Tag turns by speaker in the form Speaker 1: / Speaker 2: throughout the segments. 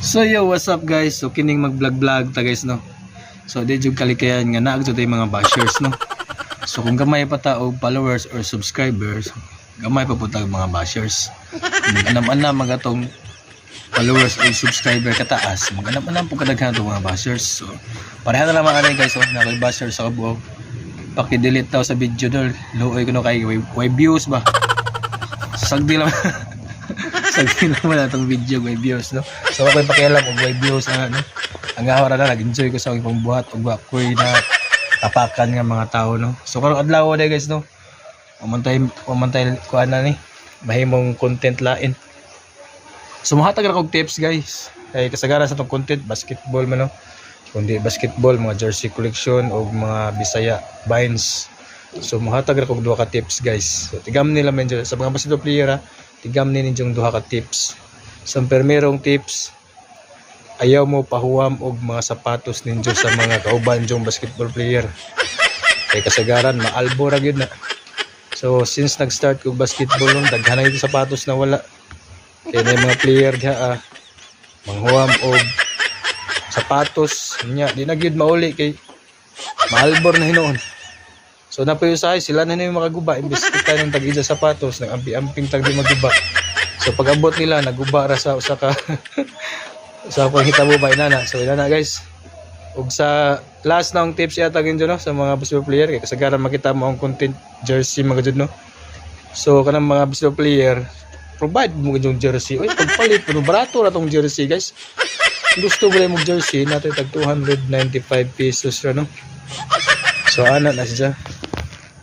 Speaker 1: So yo, what's up, guys? So kining mag-vlog-vlog ta, guys, no. So di jud kalikayan nga naa jud tay mga bashers, no. So kung gamay pa ta og followers or subscribers, gamay pa pud tag mga bashers. Mag-anam-anam mag atong followers or subscriber kataas, mag-anam-anam pud kadaghan atong mga bashers. So pareha na naman ani, guys, oh, naa koy bashers sa kabuok. Paki-delete daw sa video dol. Luoy kuno kay way views ba. Sagdi lang. Sagdi naman atong video, way views, no. So ako'y pakialam og way views na, no. Ang ahora na nag-enjoy ko sa akong pangbuhat ug wa ko'y na tapakan nga mga tao, no. So karong adlaw day, guys, no. Umantay kuan na ni mahimong content lain. So mohatag ra kog tips, guys. Kay kasagaran sa atong content basketball man, no. Kundi basketball, mga jersey collection o mga Bisaya vines. So mohatag ra kog duha ka tips, guys. So tigam nila medyo sa mga basketball player ha, tigam ni ninyong duha ka tips. Sa permerong tips, ayaw mo pahuwam og mga sapatos ninyo sa mga kauban yung basketball player. Kay kasagaran maalbo ra gyud na. So since nag-start kog basketball nung daghan na yung sapatos na wala. Kay na yung mga player diha manghuwam og sapatos nya di na gyud mauli kay maalbor na hinuon. So na po usahay sila na yung makaguba imbes kita ng tag-ija sapatos nag-ampi-amping tag di maguba. So pag abot nila naguba ra sa usa ka sa panghitabo ba inana. So inana, guys. Ug sa last na ang tips yata gyud, no, sa mga basketball player kay kasagaran makita mo ang content jersey mga jud, no. So kanang mga basketball player, provide mo gyud yung jersey. Oy, pagpalit pero barato ra tong jersey, guys. Gusto mo mo jersey natin tag 295 pesos ra, no. So ana na siya.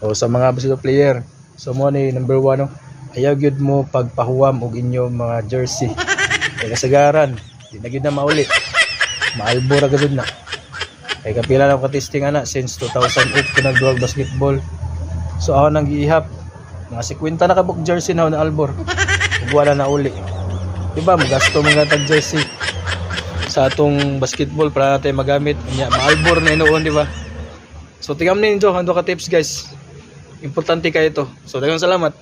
Speaker 1: O sa mga basketball player. So mo ni number 1, no. Ayaw gyud mo pagpahuwam og inyong mga jersey. Kay kasagaran, di na gyud na mauli. Maalbo ra gyud na. Kay kapila na ako ka-testing ana since 2008 ko nagduwag basketball. So ako nang giihap mga 50 na kabuk jersey na ako na albor. Ug wala na uli. Diba, magasto mga tag jersey sa atong basketball para natin magamit. Nya maalbor na hinuon, di ba? So tigam ninyo ang duha ka tips, guys. Importante kayo to. So daghang salamat.